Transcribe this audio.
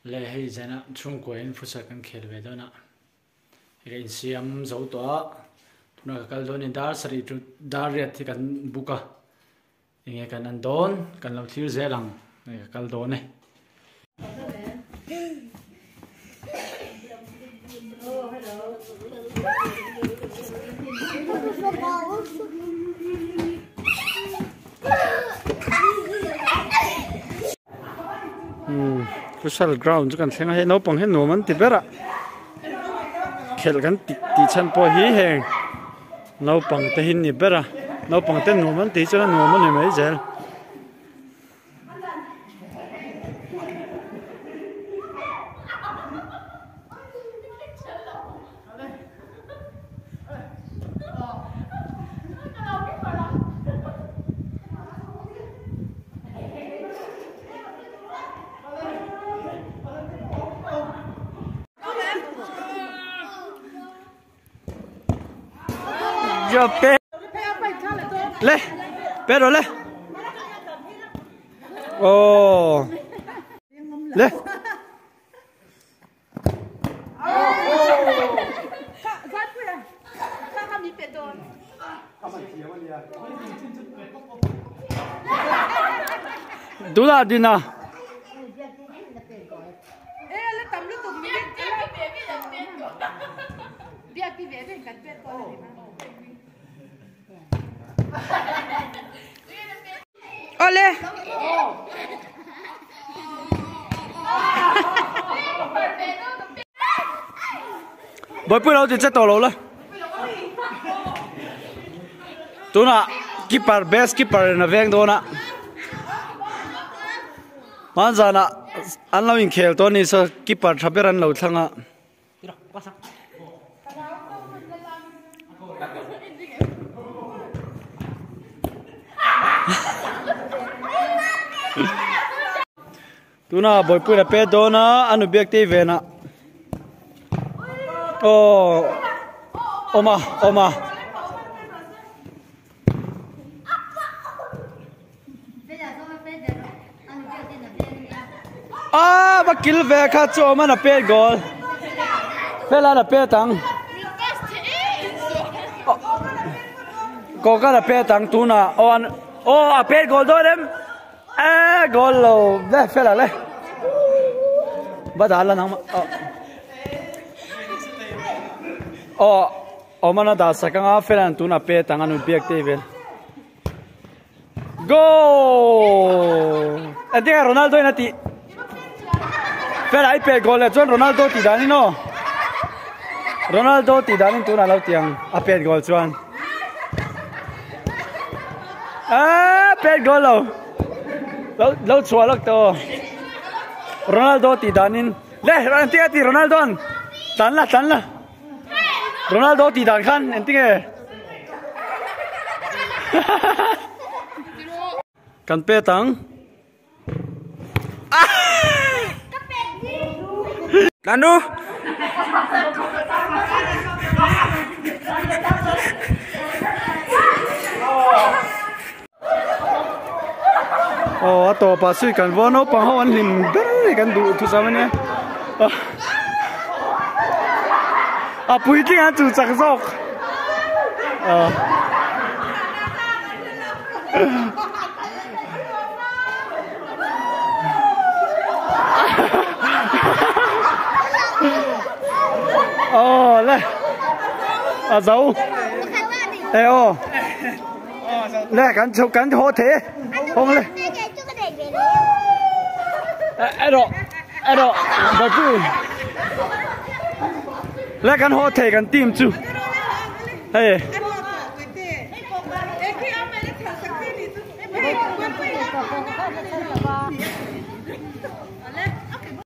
Le hei zan ah chhungkua in futsal kan khel ve dawn a, hei ka insiam zo tawh a, tunah ka kal dawn a ni dar sarih chu dar riat hi kan book a, enge kan en dawn kan lo thlir zel ang hei ka kal dawn e. Futsal ground chu kan thleng a hei naupang hian nuam an ti ber a khelh kan tih tih chhan pawh hi heng naupang te hi an ni ber a naupang te nuam an tih chuan a nuam a ni mai zel. Le pe rồi le ồ le Dula dina. Ole. Bawihpui lo ti che tawh lo la. Tunah keeper best keeper in a veng dawn a. Hmanzanah an lo inkhel tawh a ni saw keeper tha ber an lo thlang a. Tuna Bawihpuiin a pet dawn a, a nu biak tei ven ah aw awm a awm a. A va kil ve kha chu awm an a pet goal hela an a pet ang kawk an a pet ang tunah aw an aw a pet goal dawn em e goal lo ve fela le va dan la nang aw aw awm an a dah sak anga fela an tunah pet ang an biak tei vel. Goal! Engtin nge Ronaldo in a tih? Fela i pet goal leh chuan Ronaldo tih dan in aw. Ronaldo tih dan in tunah lo ti ang a pet goal chuan. Ah, pet goal lo. Lo lo chhuah lak tawh aw. Ronaldo tih dan in. Le, engtin nge a tih Ronaldo an? Tlan la, tlan la. Ronaldo tih dan khan engtin nge? Kan pet ang. Lanu. Aw a tawp ah sui kan vua naupang ho an hlim ber hi kan duh thu sam ania a puitling an chu chak zawk aw le a zo e aw. Nè kan chụp kan hô thế không lên ero ero bà chú lẹ kan hô thế kan team chú hey